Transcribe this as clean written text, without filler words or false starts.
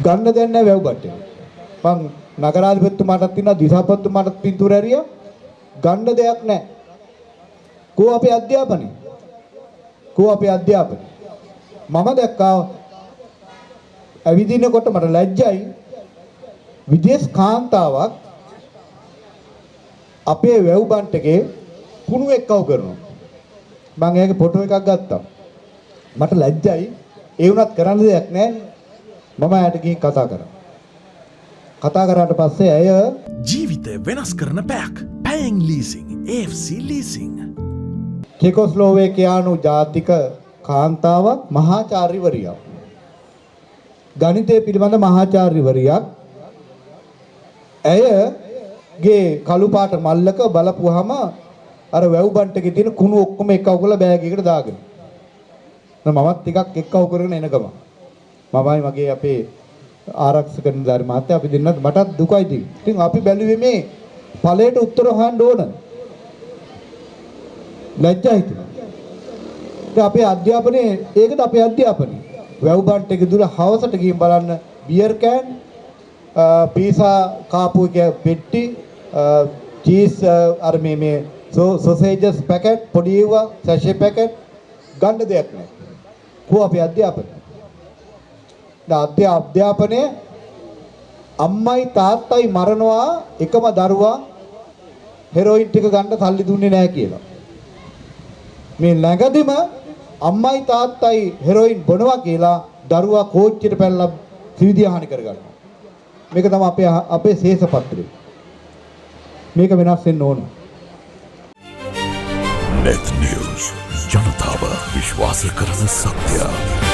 ගන්න දෙයක් නැහැ වැව් බට්ටේ. මං නගරාධිපතිතුමාටත් ඉන්නවා, දිසාපතිතුමාටත් පින්තූර ඇරියා. ගන්න දෙයක් නැහැ. කෝ අපේ අධ්‍යාපනය? කෝ අපේ අධ්‍යාපනය? මම දැක්කා ඇවිදිනකොට, මට ලැජ්ජයි, විදේශ කාන්තාවක් අපේ වැව් බන්ට් එකේ කුණු එක්කව කරනවා. මං එයාගේ ෆොටෝ එකක් ගත්තා. මට ලැජ්ජයි. ඒ වුණත් කරන්න දෙයක් නැහැ. මම එයාට ගිහින් කතා කරා. කතා කරාට පස්සේ ඇය ජීවිතය වෙනස් කරන පැයක්. පැයෙන් ලීසිං, AFC leasing. චෙකොස්ලෝවේකියානු ජාතික කාන්තාවක්, මහාචාර්යවරියක්. ගණිතය පිළිබඳ මහාචාර්යවරියක්. ඇයගේ කළු පාට මල්ලක බලපුවාම අර වැව් බන්ට් එකේ තියෙන කුණු ඔක්කොම එක්කව කරලා බෑග් එකට දාගෙන. දැන් මමත් ටිකක් එක්කව කරගෙන එන ගම. මමයි මගේ අපේ ආරක්ෂක නිලධාරි මහත්තයා, අපි දෙන්නත් මටත් දුකයි ඉතින්. ඉතින් අපි බැලුවේ මේ ඵලයට උත්තර හොයන්න ඕන. ලැජ්ජා හිතුණා. ඉතින් අපේ අධ්‍යාපනයේ, ඒකද අපේ අධ්‍යාපනය? වැව් බන්ට් එක දුර හවසට ගිහින් බලන්න, බියර් can, පීසා කාපු එක පෙට්ටි, චීස්, අර මේ මේ සොසේජස් පැකට්, පොඩි ඒවා, සැෂේ පැකට්, ගන්න දෙයක් නැහැ. කෝ අපේ අධ්‍යාපනය? දැන් අධ්‍යාපනය, අම්මයි තාත්තයි මරනවා එකම දරුවා හෙරොයින් ටික ගන්න සල්ලි දුන්නේ නැහැ කියලා. මේ ළඟදිම අම්මයි තාත්තයි හෙරොයින් බොනවා කියලා දරුවා කෝච්චියට පැනලා සිවිධිය හානි කරගන්නවා. මේක තමයි අපේ අපේ ශේෂපත්‍රය. මේක වෙනස් වෙන්න ඕන. නෙත් නිවස්, ජනතාව විශ්වාස කරන සත්‍ය.